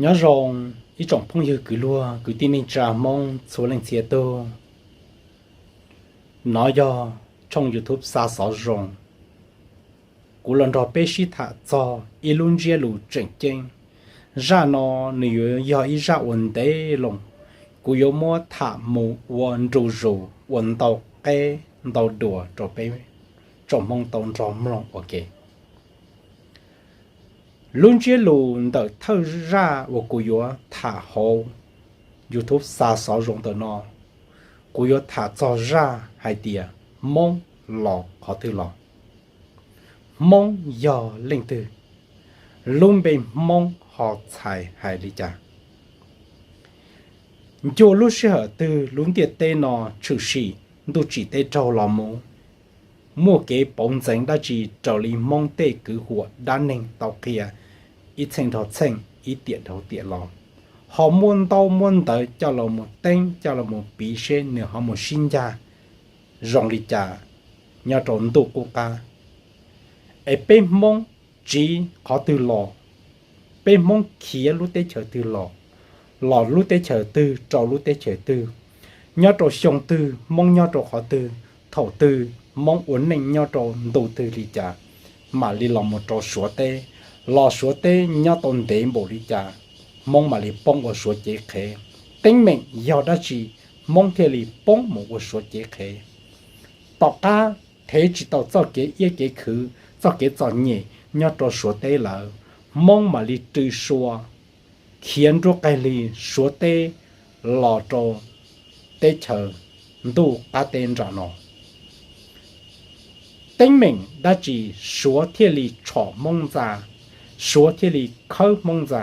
Nyob zoo ib tsoom phooj ywg kwv luag kwv tij neej tsa Hmoob txhua leej txhia tug. Nov yog tshooj YouTube Xa Xov Zoo. Kuv los nrog peb sib tham txog ib lub ntsiab lus tseem ceeb. Zaj no nws yuav yog ib zaj uas ntev loo, kuv yuav muab tham mus ua nru zus ua ntau qeb ntau dua rau peb tsoom Hmoob tau nrog mloog ua ke. Lub ntsiab lus ntawm thawj zaj uas kuv yuav tham hauv YouTube Xa Xov Zoo ntawm no, kuv yuav tham txog zaj hais tias Hmoob los qhov twg los. Hmoob yog leej twg? Lub npe Hmoob ho txhais hais li cas? Ncua lub sij hawm twg lub ntiaj teb no tshwm sim ntuj tsim teb raug los mus, muaj kev pauv ntxeev dab tsi raws li Hmoob tej kwv huam dab neeg tau qhia ib txheej dhau txheej, ib tiam dhau tiam los, ho muaj ntaub muaj ntawv coj los mus teeb coj los mus piv seb nws ho mus sib ncaj zoo li cas nyob rau ntuj qub qab. Es peb Hmoob tsiv qhov twg los, peb Hmoob khiav lub teb chaws twg los, los lub teb chaws twg rau lub teb chaws twg, nyob rau xyoo twg Hmoob nyob rau qhov twg, thaum twg Hmoob ua neej nyob rau ntu twg li cas, mam li los mus rau Suav teb, los Suav teb nyob tau ntev npaum li cas, Hmoob mam li poob ua Suav cev qhev. Teeb meem yog dab tsi Hmoob thiaj li poob mus ua Suav cev qhev? Tom qab thev tsis tau txoj kev iab kev khwv, txoj kev txom nyem nyob rau Suav teb lawm, Hmoob mam li rw sua khiav nruab qig li Suav teb los rau teb chaws ntuj qab teb nram no. Teeb meem dab tsi Suav thiaj li tshom Hmoob ntxa, Suav thiaj li khawb Hmoob ntxa,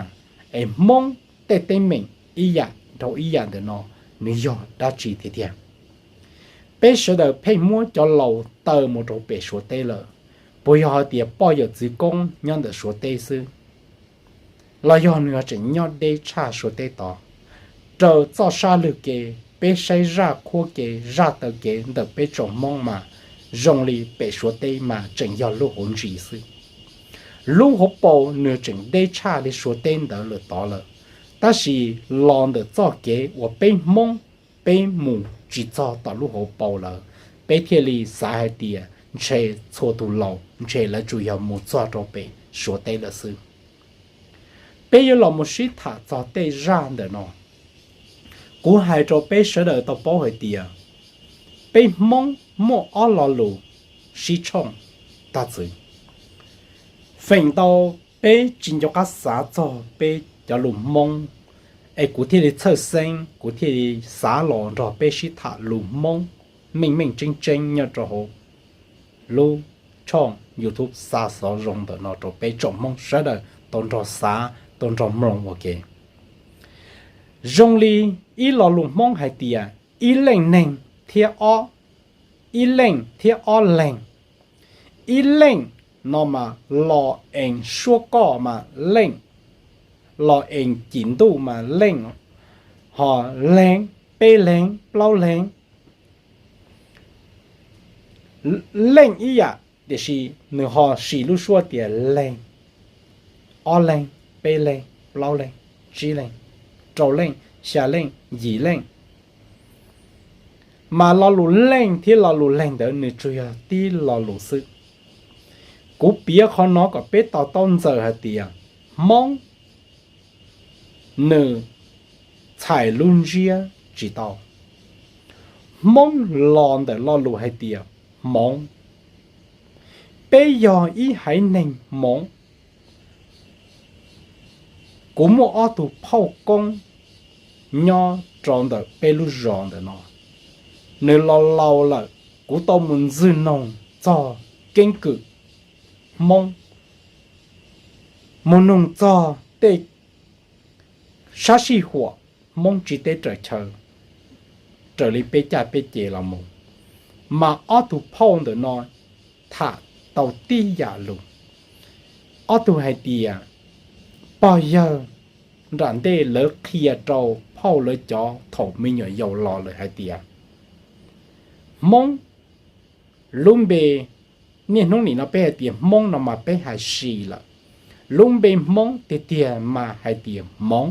es Hmoob tej teeb meem ib yam dhau ib yam ntawm no nws yog dab tsi tiag tiag? Peb sawv daws pheej muab cov laus taw mus rau pem Suav teb lawm, puas yog hais tias poj yawm txwv koob nyob ntawm Suav teb xwb, los yog nws ho tseem nyob deb tshaj Suav teb tod? Raws txoj sab lwg ke, peb saib zaj qhuab ke zaj taw kev ntawm peb tsoom Hmoob mas zoo li pem Suav teb mas tseem yog lub hauv ntsis xwb. Lub hauv paus nws tseem deb tshaj li Suav teb ntawd lawm tod lawm, tab sis los ntawm txoj kev uas peb Hmoob peb mus tsis txog tom lub hauv paus lawm, peb thiaj li xav hais tias ntshe txhua tus laus ntshe lawv tsuas yog mus txog rau pem Suav teb lawm xwb. Peb yuav los mus sib tham txog tej zaj ntawm no. Kuv hais rau peb sawv daws tau paub hais tias peb Hmoob muaj ob lo lus sib tshooj tag txwv. Feem ntau peb tsis nco qab xav txog peb cov lus Hmoob, es kuv thiaj li txhawj xeeb, kuv thiaj li xav los nrog peb sib tham lus Hmoob meej meej tseeb tseeb nyob rau hauv lub tshooj YouTube Xa Xov Zoo ntawm no rau peb tsoom Hmoob sawv daws tau nrog xav tau nrog mloog ua ke. Zoo li ib lo lus Hmoob hais tias ib leej neeg thiab ob, ib leej thiab ob leeg. Ib leej no mas los ees suab koj mas leej, los ees cim ntuj mas leej, ho leeg, peb leeg, plaub leeg. Leej ib yam tiam sis nws ho sim lub suab tias leeg, ob leeg, peb leeg, plaub leeg, tsib leeg, rau leej, xya leej, yim leej. Mas lo lus leej thiab lo lus leeg ntawd nws tsuas yog tib lo lus xwb. Kuv piav qhov no kom peb to taub ntxaws hais tias Hmoob nws txhais lub ntsiab tsis tau. Hmoob los ntawm lo lus hais tias hmoov. Peb yog ib haiv neeg hmoov. Kuv muaj ob tug phauj koob nyob rau ntawm peb lub zos ntawm no, nws laus laus lawm, kuv tau mus ntxwg noog txog keeb kwm Hmoob, mus noog txog tej sab sij huam Hmoob tsiv teb raws chaw raws li peb caj peb ces los mus, mas ob tug phauj ntawm no tham tau tib yam lus. Ob tug hais tias pog yawg nram ntej lawv qhia rau phauj lawv cov thaum me nyuam yaus los lawm hais tias Hmoob, lub npe niaj hnub nim no peb hais tias Hmoob no mas peb hais sis lawm. lub npe Hmoob tiag tiag mas hais tias Hmoov.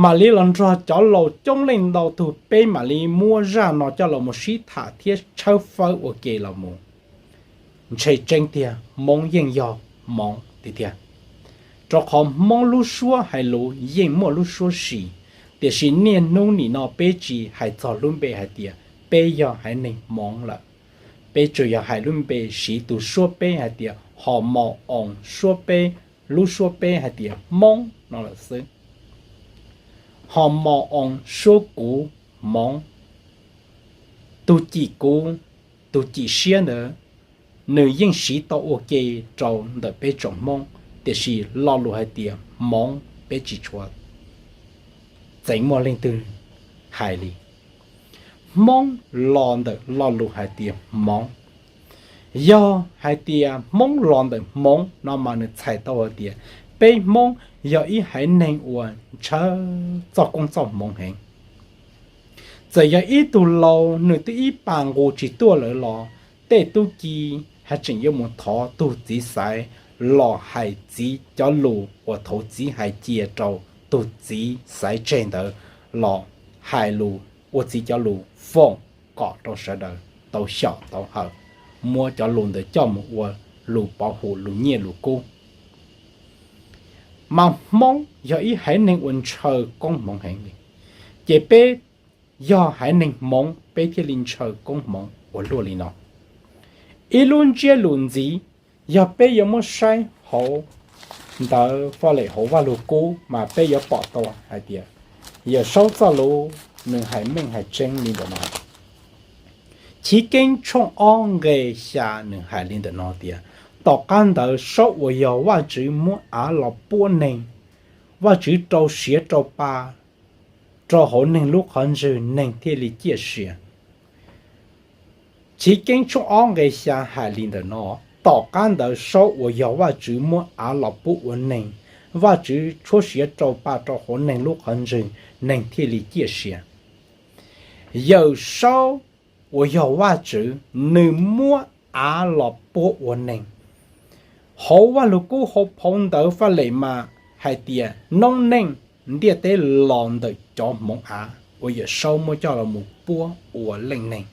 Mam li los nrog cov laus coob leej ntau tug peb mam li muab zaj no coj los mus sib tham thiab tshawb fawb ua ke los mus. Ntshe tseeb tiag Hmoob yeej yog Hmoov tiag tiag, rau qhov Hmoob lub suab hais lus yeej muaj lub suab sim, tiam sis niaj hnub nim no peb tsis hais txog lub npe hais tias peb yog haiv neeg Hmoov lawm. Peb tsuas yog hais lub npe siv tus suab peb hais tias ho mos oos suab peb, lub suab peb hais tias Hmoob no lawm xwb. Ho mos oos suab kuv Hmoov, tus cim kuv, tus cim siab ntawd, nws yeej siv tau ua ke rau ntawm peb tsoom Hmoob, tiam sis lo lus hais tias Hmoov peb tsis tshua txeev muaj leej twg hais li. Hmoob los ntawm lo lus hais tias Hmoov. Yog hais tias Hmoob los ntawm Hmoov no mas nws txhais tau hais tias peb Hmoob yog ib haiv neeg uas ntshaw txoj koob txoj hmoov heev. Txawm yog ib tug laus nws twb ib pas nqus tsis tuaj lawm los tej tub ki haj tseem yuav mus thov tug txiv xaiv los hais txiv cov lus uas thaum txiv hais cia rau tug txiv xaiv tseg ntawd los hais lus ua txiv cov lus foom kom rau sawv daws tau xyaum tau hawm, muab cov lus ntawd coj mus ua lus pov hum lus nyiaj lus kub. Mas Hmoob yog ib haiv neeg uas ntshaw koob hmoov heev li, ces peb yog haiv neeg Hmoov peb thiaj li ntshaw koob hmoov ua luaj li no. Ib lub ntsiab lus ntxiv, yog peb yuav muab saib hauv ntawv Foj Lem hauv Vaj Lug Kub mas peb yuav pom tau hais tias Yawm Saub txoj lus nws hais meej hais tseeb li ntawm no. Chiv Keeb tshooj ob nqe xya nws hais li ntawm no tias, tom qab ntawd Saub uas yog Vajtswv muab av los puab neeg, Vajtswv rau siav rau pa rau hauv neeg lub qhov ntswg, neeg thiaj li ciaj sia. Chiv Keeb tshooj ob nqe xya hais li ntawm no, tom qab ntawd Saub uas yog Vajtswv muab av los pub ua neeg, Vajtswv tshuab siav rau pa rau hauv neeg lub qhov ntswg, neeg thiaj li ciaj sia. Yawm Saub uas yog Vajtswv nws muab av los puab ua neeg. Hauv Vaj Lug Kub hauv phau ntawv Faj Lem mas hais tias noob neej ntiaj teb los ntawm cov hmoov av uas Yawm Saub muab coj los mus puab ua leej neeg,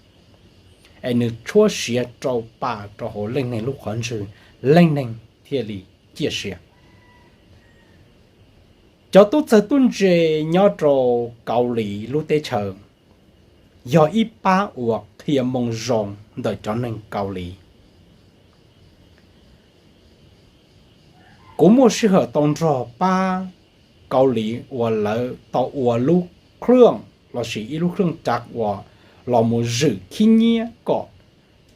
es nws tshuab siav rau pa rau hauv leej neeg lub qhov ntswg, leej neeg thiaj li ciaj sia. Cov tub txawg tub ntse nyob rau Kaus Lim lub teb chaws yog ib pab uas qhia moo zoo ntawm cov neeg Kaus Lim. Kuv muaj sij hawm tau nrog pab Kaus Lim uas lawv tau ua lub khwj lossis ib lub khwj cav uas los mus zwm khib nyiab kom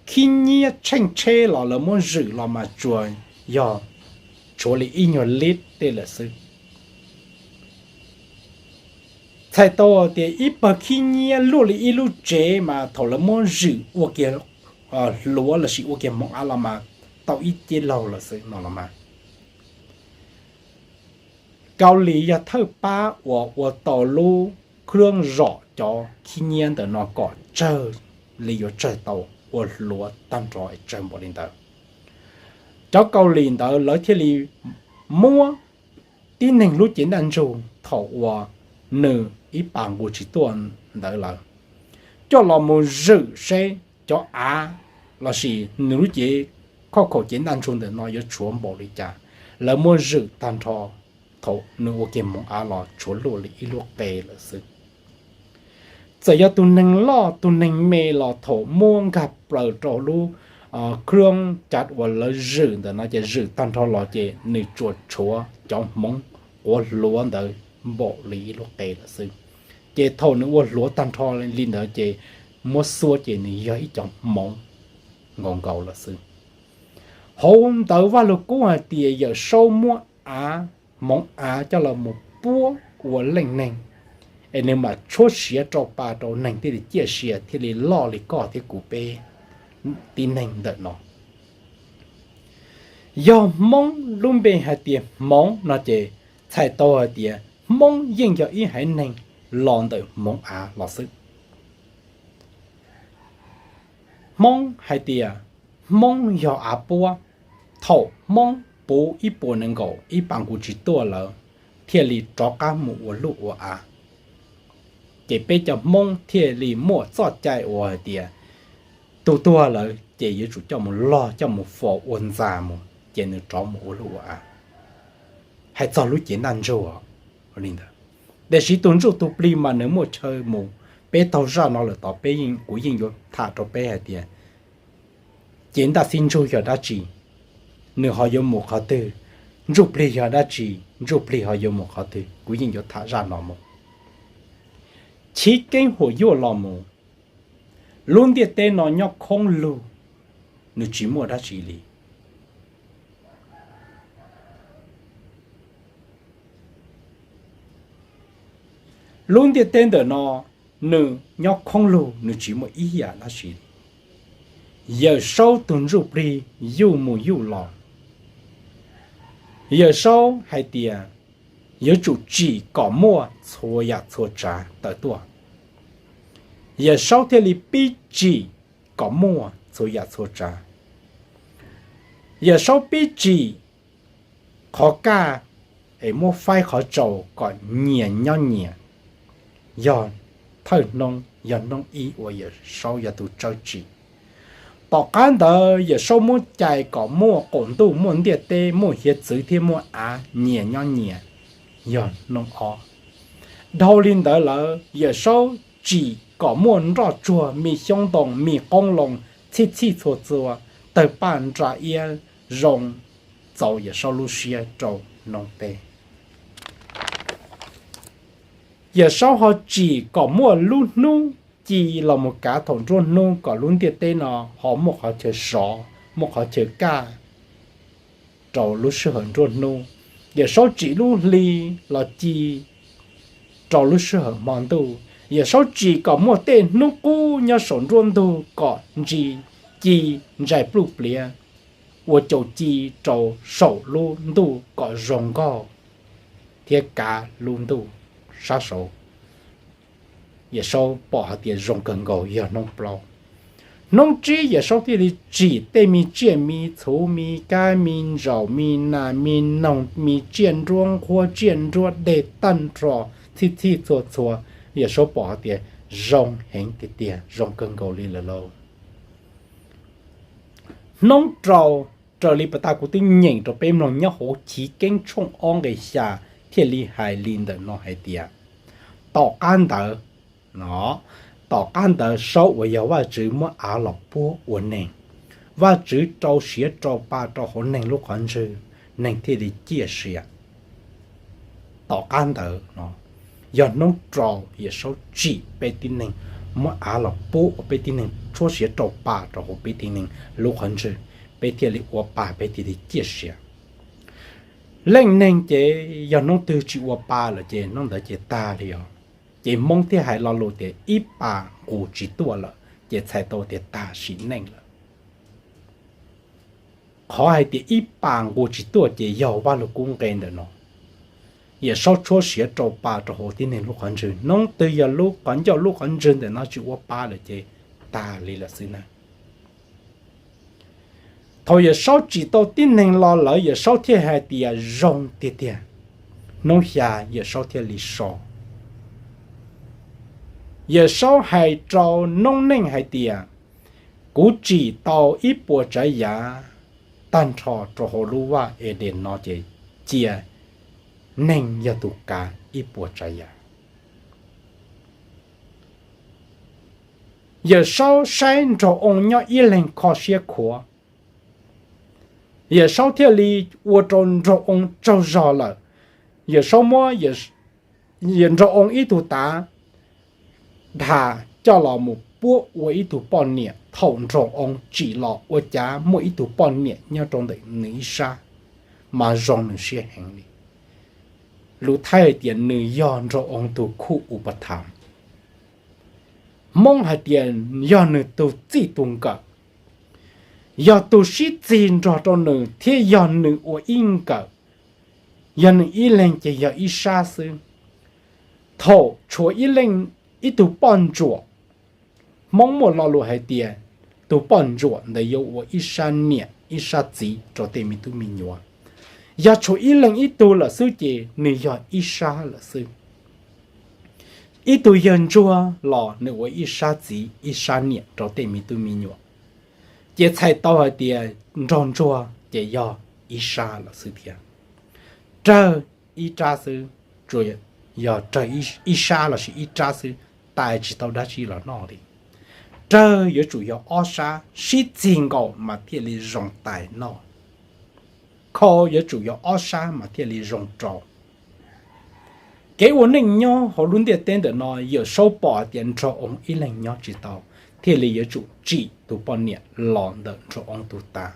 khib nyiab tsheej tsheb los lawv muab zwm los mas tsuas yog tshuav li ib nyuag lib tej lawm xwb. Txhais tau tias ib pawg khib nyiab luaj li ib lub tsev mas thaum lawv muab zwm ua kiag hluav lossis ua kiag hmoov av los mas tau ib ceb laug lawm xwb no los mas. Kaus Lim yog thawj pab uas ua tau lub khwj zom cov khib nyiab ntawm no kom tsawg li yuav tsawg tau, ua hluav tag nrho tsawg npaum li ntawd. Cov Kaus Lim ntawd lawv thiaj li muab tib neeg lub cev ntaj ntsug thaum uas nws ib pas nqus tsis tuaj ntawd lawm coj los mus zwm seb cov av lossis nws lub cev, khoj khaum cev ntaj ntsug ntawm no yuav tshuav npaum li cas. Lawv muab zwm tag nrho, thaum nws ua kiag hmoov av los tshuav luaj li ib lub qe lawm xwb. Txawm yog tus neeg loj tus neeg me los thaum muab nkag plaws rau lub khwj cav uas lawv zwm ntawm no ces zwm tag nrho los ces nws tsuas tshuav cov hmoov quav hluav ntawd npaum li ib lub qe lawm xwb. Ces thaum nws ua hluav tag nrho li ntawd ces muab xuab ces nws yog ib cov hmoov nkaus nkaus lawm xwb. Hauv ntawv Vaj Lug Kub hais tias Yawm Saub muab av, hmoov av coj los mus puab ua leej neeg, es nws mam tshuab siav rau pa rau neeg thiaj li ciaj sia thiaj li loj li koj thiab kuv peb tib neeg ntawm no. Yog Hmoob lub npe hais tias Hmoov no ces txhais tau hais tias Hmoob yeej yog ib haiv neeg los ntawm hmoov av los xwb. Hmoob hais tias Hmoob yog av puab, thaum Hmoob puv ib puas nees nkaum ib pas nqus tsis tuaj lawm thiaj li rov qab mus ua luj ua av. Ces peb cov Hmoob thiaj li muaj txoj cai uas hais tias tus tuag lawm ces yuav tsum coj mus log coj mus faus ua ntxa mus ces nws rov mus ua luj ua av. Hais txog lub cev ntaj ntsug li ntawd. Tiam sis tus ntsuj tus plig mas nws muaj chaw mus, peb taug zaj no lawm tod peb, kuv yeej yuav tham rau peb hais tias cev ntaj xib ntsug yog dab tsi, nws ho yuav mus qhov twg, ntsuj plig yog dab tsi, ntsuj plig ho yuav mus qhov twg, kuv yeej yuav tham zaj no mus. Chiv keeb huam yuaj los mus, lub ntiaj teb no nyob khoob lug, nws tsis muaj dab tsi li. Lub ntiaj teb ntawm no nws nyob khoob lug, nws tsis muaj ib yam dab tsi li. Yawm Saub tus ntsuj plig yuj mus yuj los, Yawm Saub hais tias yuav tsum tsim kom muaj txhua yam txhua tsav tawm tuaj. Yawm Saub thiaj li pib tsim kom muaj txhua yam txhua tsav. Yawm Saub pib tsim qhov kaj es muab faib qhov tsaus kom nyias nyob nyias, yog thawj hnub, yog hnub ib uas Yawm Saub yog tus tsawb tsim. Tom qab ntawd Yawm Saub muab cais kom muaj qaum ntuj, muaj ntiaj teb, muaj hiav txwv thiab muaj av nyias nyob nyias, yog hnub ob. Dhau li ntawd lawm Yawm Saub tsim kom muaj nroj tsuag, me xyoob ntoo, me qoob loo, txhij txhij txhua txhua, tawg paj nra iab zoo, txaus Yawm Saub lub siab rau hnub peb. Yawm Saub ho tsim kom muaj lub hnub ci los mus kav thaum nruab hnub kom lub ntiaj teb no ho muaj qhov chaw sov, muaj qhov chaw kaj rau lub sij hawm nruab hnub. Yawm Saub tsim lub hli los ci rau lub sij hawm hmo ntuj. Yawm Saub tsim kom muaj tej hnub qub nyob saum nruab ntug kom ntsis ci ntsais pluj pliav, ua caum ci rau saum lub ntuj kom zoo nkauj thiab kav lub ntuj sab saud. Yawm Saub pom hais tias zoo kawg nkaus yog hnub plaub. Hnub tsib Yawm Saub thiaj li tsim tej me tsiaj me txhu, me kab me ntsaum, me nas me noog, me tsiaj nruab nqhuab, tsiaj nruab deg tag nrho, txhij txhij txhua txhua. Yawm Saub pom hais tias zoo heev tiag tiag, zoo kawg nkaus li lawm lauj. Hnub rau, raws li pas tas kuv twb nyeem rau peb mloog nyob hauv Chiv Keeb tshooj ob nqe xya thiaj li hais li ntawm no hais tias, tom qab ntawd, no, tom qab ntawd Saub uas yog Vajtswv muab av los puab ua neeg. Vajtswv rau siav rau pa rau hauv neeg lub qhov ntswg, neeg thiaj li ciaj sia. Tom qab ntawd no yog hnub rau Yawm Saub tsim peb tib neeg, muab av los puab ua peb tib neeg, tshuab siav rau pa rau hauv peb tib neeg lub qhov ntswg, peb thiaj li ua pa peb thiaj li ciaj sia. Leej neeg ces yog hnub twg tsis ua pa lawm ces hnub ntawd ces tag li os. Ces Hmoob thiaj hais lo lus tias ib pas nqus tsis tuaj lawm ces txhais tau tias tag sim neej lawm. Qhov hais tias ib pas nqus tsis tuaj ces yog Vajluskub nqe ntawm no. Yawm Saub tshuab siav rau pa rau hauv tib neeg lub qhov ntswg, hnub twg yog lub qhov ncauj lub qhov ntswg ntawm no tsis ua pa lawm ces tag li lawm xwb na. Thaum Yawm Saub tsim tau tib neeg los lawm Yawm Saub thiaj hais tias zoo tiag tiag. Hnub xya Yawm Saub thiaj li so. Yawm Saub hais rau noob neej hais tias, kuv tsim tau ib puas tsav yav tag nrho rau hauv lub vaj Edes no ces cia neeg yog tus kav ib puas tsav yav. Yawm Saub saib nraug oo nyob ib leeg kho siab khuav, Yawm Saub thiaj li ua rau nraug oo tsaug zog lawm. Yawm Saub muab nraug oo ib tug tav dhas coj los mus puab ua ib tug poj niam. Thaum nraug oo tsim los ua cas muaj ib tug poj niam nyob rau ntawm nws ib sab, mas zoo nws siab heev li. Lus Thaib hais tias nws yog nraug oo tus khuj u pa tham. Hmoob hais tias yog nws tus txij tus nkawm, yog tus sib txig nrog rau nws thiab yog nws ua ib nkawm, yog nws ib leeg ces yog ib sab xwb. Thaum tshuav ib leeg, ib tug poj ntsuam, Hmoob muaj lo lus hais tias tus poj ntsuam ntawd yuav ua ib sab niam ib sab txiv rau tej me tub me nyuam. Yog tshuav ib leeg ib tug lawm xwb ces nws yog ib sab lawm xwb. Ib tug yawg ntsuag los nws ua ib sab txiv ib sab niam rau tej me tub me nyuam. Ces txhais tau hais tias nraug ntsuag ces yog ib sab lawm xwb thiab. Rawg ib rab xwb, tsuas yog rawg ib sab lossis ib rab xwb, tais tsis tau dab tsi los noj li. Rawg yuav tsum yog ob sab sib txig nkaus mas thiaj li zoo tais noj. Khau yuav tsum yog ob sab mas thiaj li zoo rau. Kev ua neej nyob hauv lub ntiaj teb ntawm no, Yawm Saub pom hais tias nraug oo ib leeg nyob tsis tau, thiaj li yuav tsum tsim tus poj niam los ntawm nraug oo tus tav.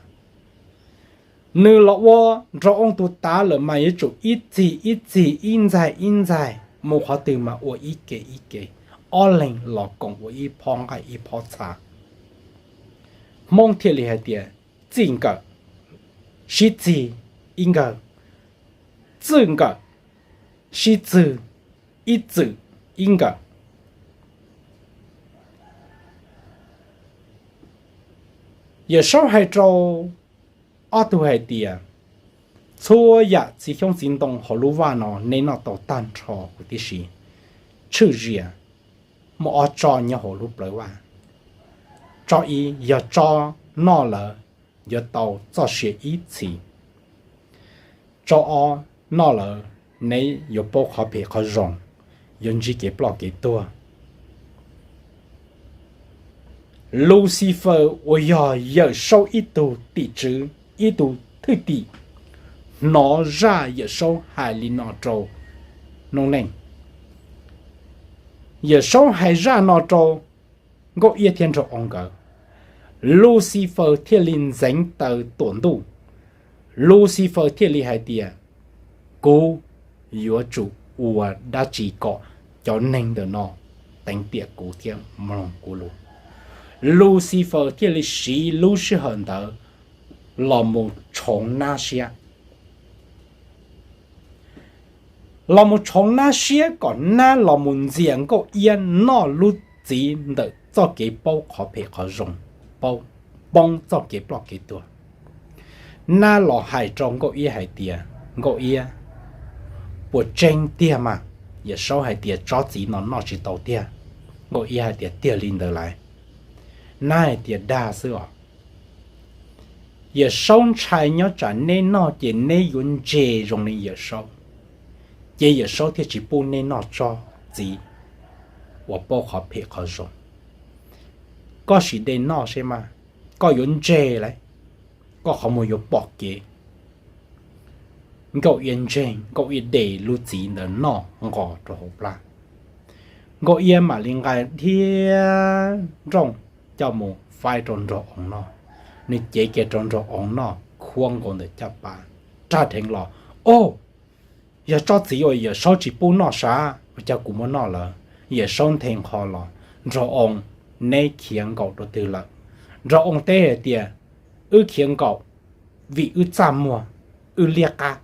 Nws los ua nraug oo tus tav lawm mas yuav tsum ib txig ib txig, ib ntxaig ib ntxaig, mus qhov twg mas ua ib ke ib ke, ob leeg los koom ua ib phob nqaij ib phob txha. Hmoob thiaj li hais tias txij nkawm sib txig ib nkawg, txwj nkawm sib txwg ib txwm ib nkawm. Yawm Saub hais rau ob tug hais tias, txhua yam txiv xyoob txiv ntoo hauv lub vaj no neb noj tau tag nrho huv tib si. Tshwj zias muaj ob tsob nyob hauv lub plawv vaj. Tsob ib yog tsob noj lawm yuav tau txoj sia ib txhis. Tsob ob noj lawm neb yuav paub qhov phem qhov zoo, yuav ntsib kev ploj kev tuag. Lucifer uas yog Yawm Saub ib tug tim tswv, ib tug thwj tim, hnov zaj Yawm Saub hais li no rau noob neej. Yawm Saub hais zaj no rau Nkauj Iab thiab nraug oo nkawd. Lucifer thiaj li ntxeev taw tuam ntuj. Lucifer thiaj li hais tias, kuv yuav tsum ua dab tsi kom cov neeg ntawm no teev tiam kuv thiab mloog kuv lus. Lucifer thiaj li siv lub sij hawm ntawd los mus tshoov nab siab. Los mus tshoov nab siab kom nab los mus ntxias Nkauj Iab noj lub txiv ntawm txoj kev paub qhov phem qhov zoo, paub, poob txoj kev ploj kev tuag. Nab los hais rau Nkauj Iab hais tias, Nkauj Iab, puas tseeb tiag mas Yawm Saub hais tias tsob txiv no noj tsis tau tiag? Nkauj Iab hais tias, tiag li ntawd lauj. Nab hais tias, dag xwb os. Yawm Saub ntshai nyob tsam neb noj ces neb yuav ntse zoo li Yawm Saub, ces Yawm Saub thiaj tsis pub neb noj tsob txiv uas paub qhov phem qhov zoo. Koj sim de noj seb mas, koj yuav ntse lauj, koj qhov muag yuav pom kev. Nkauj Iab ntseeg, Nkauj Iab de lub txiv ntawd noj nqos rau hauv plab. Nkauj Iab mam li nqa dhia nrooj coj mus faib rau nraug oo noj. Nws cev kiag rau nraug oo noj khuab nkaus ntawm caj pas, rag dheev los, o, yog tsob txiv uas Yawm Saub tsis pub noj sav, ua cas kuv muab noj lawm? Yawm Saub nthe nqho los, nraug oo, neb khiav nkaum rau twg lawm? Nraug oo teb hais tias, wb khiav nkaum vim wb txaj muag, wb liab qab.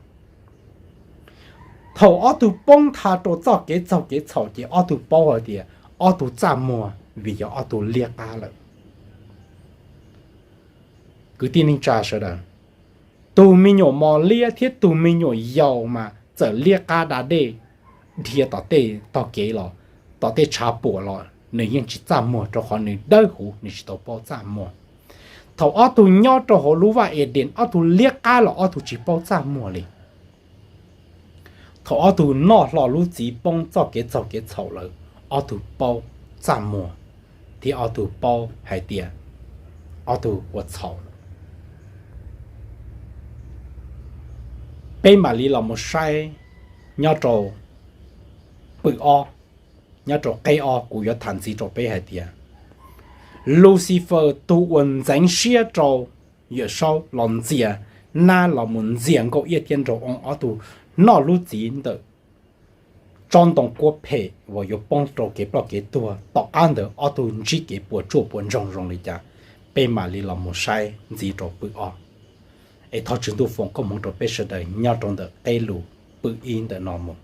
Thaum ob tug poob nthav rau txoj kev txaug kev txhaum ces ob tug paub hais tias ob tug txaj muag vim yog ob tug liab qab lawm. Kwv tij neej tsa sawv daws, tus me nyuam mos liab thiab tus me nyuam yaus mas txawm liab qab da dej dhia tom tej tog kev los, tom tej tshav puam los nws yeej tsis txaj muag rau qhov nws dawb huv, nws tsis tau paub txaj muag. Thaum ob tug nyob rau hauv lub vaj Edees ob tug liab qab los ob tug tsis paub txaj muag li. Thaum ob tug noj hlo lub txiv poob txoj kev txaug kev txhaum lawm, ob tug paub txaj muag, thiab ob tug paub hais tias ob tug ua txhaum lawm. Peb mam li los mus saib nyob rau pw ob, nyob rau qeb ob, kuv yuav tham ntxiv rau peb hais tias Lucifer tus uas ntxeev siab rau Yawm Saub los ntxias, nab los mus ntxias Nkauj Iab thiab Nraug Oo ob tug noj lub txiv ntawm tsob ntoo kuab phem uas yuav poob rau kev ploj kev tuag, tom qab ntawd ob tug ntsib kev puas tsuaj puas ntsoog zoo li cas, peb mam li los mus saib ntxiv rau pw ob. Es thov Tswv Ntuj foom koob hmoov rau peb sawv daws nyob rau ntawm qeb lus pw ib ntawm no mus.